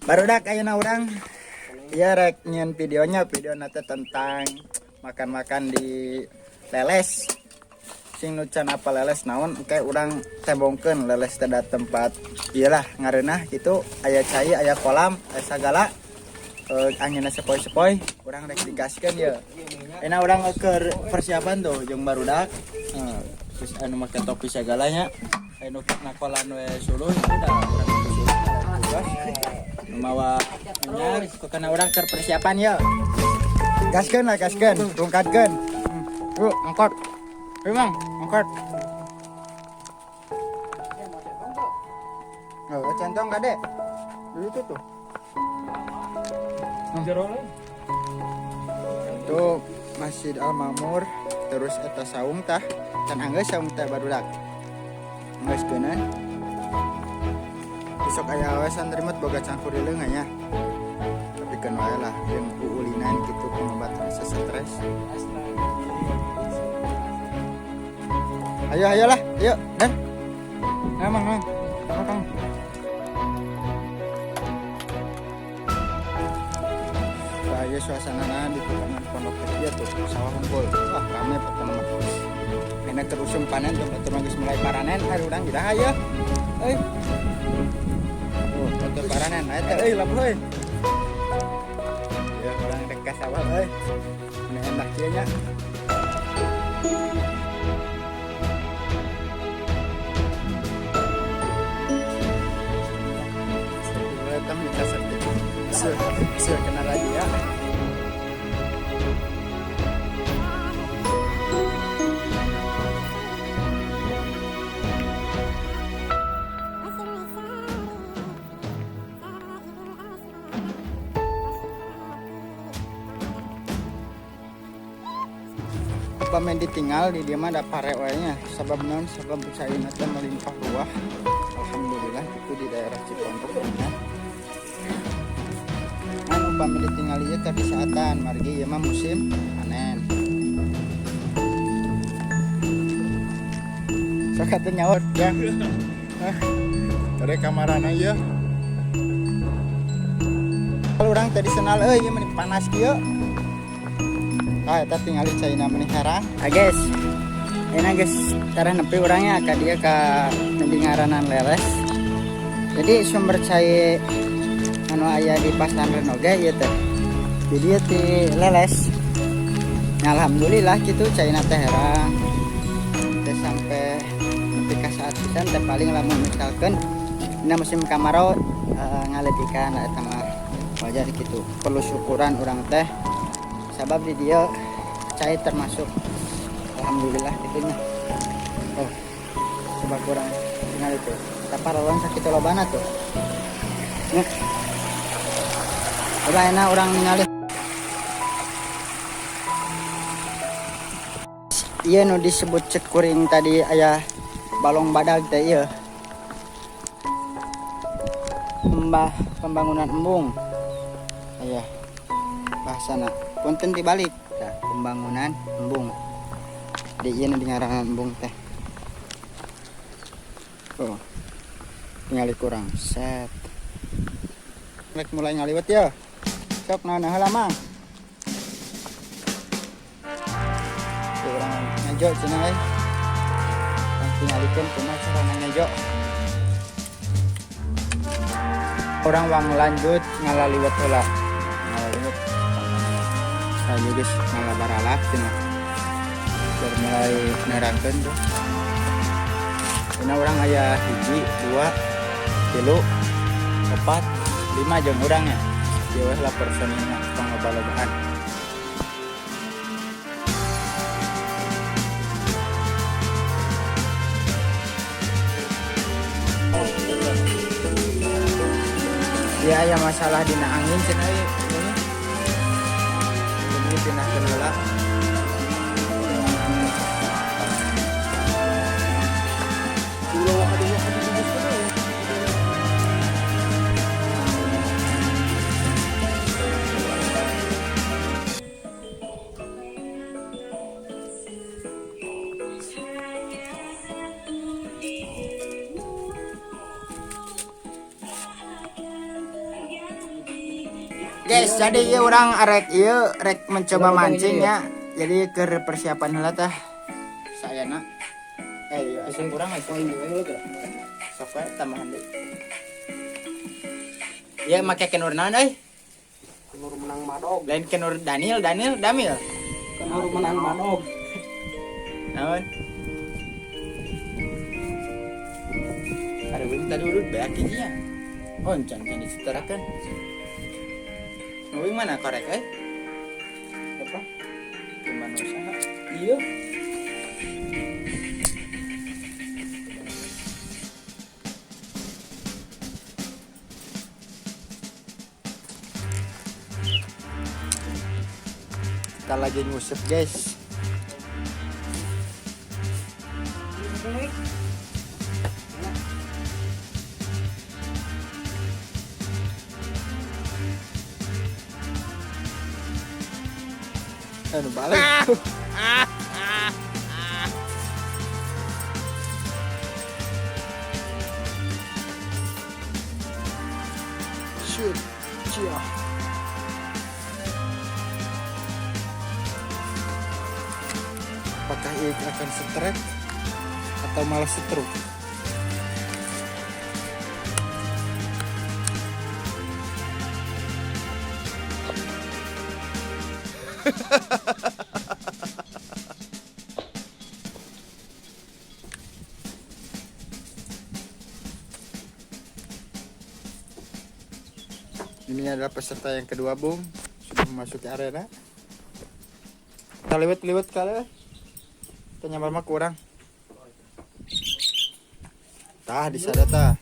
Barudak, ayeuna urang ieu rek nyieun videonya, video teh tentang makan-makan di Leles. Sing nu can apal Leles naon, engke urang tembongkeun. Leles teh da tempat iyalah ngareunah gitu, aya cai, aya kolam, aya sagala, anginna sepoi-sepoi. Urang rek digaskeun ye. Enak urang keur persiapan tuh jeung barudak. Terus anu make topi sagalanya, anu nakolan we suluh, udah urang suluh tugas mawa anyar karena urang keur persiapan ya. Gaskeun lah, gaskeun, rungkadkeun. Yuk, angkat. Ayo, Mang, angkat. Oh, centong kade. Itu tuh. Itu Masjid Al Makmur, terus eta saung tah. Can anggeus saung teh, barudak. Anggeus keuneun. Besok aya we santri mah boga cangkurileung nya. Tapi keun wae lah jeung uulinan gitu, pengobat rasa stres. Ayo, ayolah, ayo, dan. Ayo, Mang, Mang. Mang. Wah, ya suasana di tukangan pondok kecil tuh, sawah unggul. Wah, rame pokoknya mah. Enak terusum panen tuh, batur geus mulai paranen, ayo urang geura ayo. Euy. Oh, batur paranen, ayo teh euy labuh euy. Ya, urang rek ka sawah euy. Ini enak kieu nya. Kena lagi ya. Upami ditinggal di dieu mah da pare wae nya, sabab naon? Sabab caina teh melimpah ruah, alhamdulillah itu di daerah Cipondok nya. Kan upami ditinggal ieu teh disaatan margi ieu mah musim panen. Sok atuh nyaut ya. Dari kamarana ya. Kalau urang tadi senal euy, ieu meni panas kieu. Ah, eta tingali caina meni herang. Ah guys. Enak guys, tarah nepi urangnya ka dieu ka nepi ngaranan Leles. Jadi sumber cai anu aya di pasantren oge ieu teh. Jadi ieu ti Leles. Nah, alhamdulillah gitu caina teh herang. Teh sampai nepi ka saat pisan teh, paling lamun misalkan dina musim kamarau ngaletikan lah, eta mah wajar gitu. Perlu syukuran urang teh sabab di dieu cai termasuk alhamdulillah gitu nya. Oh, coba kurang tinggal itu. Kita paralon sakitu lobana tuh. Nih. Coba enak urang ningali. Iya nu disebut cekuring tadi aya balong badag teh ieu. Mbah pembangunan embung. Aya bahasana. Punten dibalik. Tah, pembangunan embung. Di ieu nu dingarangan embung teh. Oh. Tingali kurang. Set. Rek mulai ngaliwet ya. Sok naon heula, Mang? Tuh, urang ngejo cenah euy. Urang tingalikeun kumaha carana ngejo. Urang wang lanjut ngalaliwet heula. Ngalaliwet. Ayo guys, ngalabaralak cenah. Biar mulai nerangkeun tuh. Ini urang aya hiji, dua, tilu, opat, lima jeung urang ya. Ieu weh lah personilna, tong loba-lobaan. Ya aya masalah dina angin cenah euy. Ini. Jadi pindahkeun heula. Guys, jadi ieu urang arek ieu rek mencoba mancing ya. Jadi ke persiapan heula tah. Sayana. Eh, iya, asa kurang asa. Sok we tambahan deui. Ya make kenur naon euy? Kenur menang madog. Lain kenur Daniel, Daniel, Damil. Kenur menang madog. Naon? Ada wing tadi urut beak hiji nya. Oh, encan can disetarakeun. Wing mana korek euy? Apa? Gimana usaha? Iya. Kita lagi ngusep guys. Aduh balik. Shoot. Cia. Apakah ia akan strike atau malah stroke? Ini adalah peserta yang kedua, Bung. Sudah memasuki arena. Kita lewat-lewat kali. Kita nyamar mah kurang. Tah di sana tah.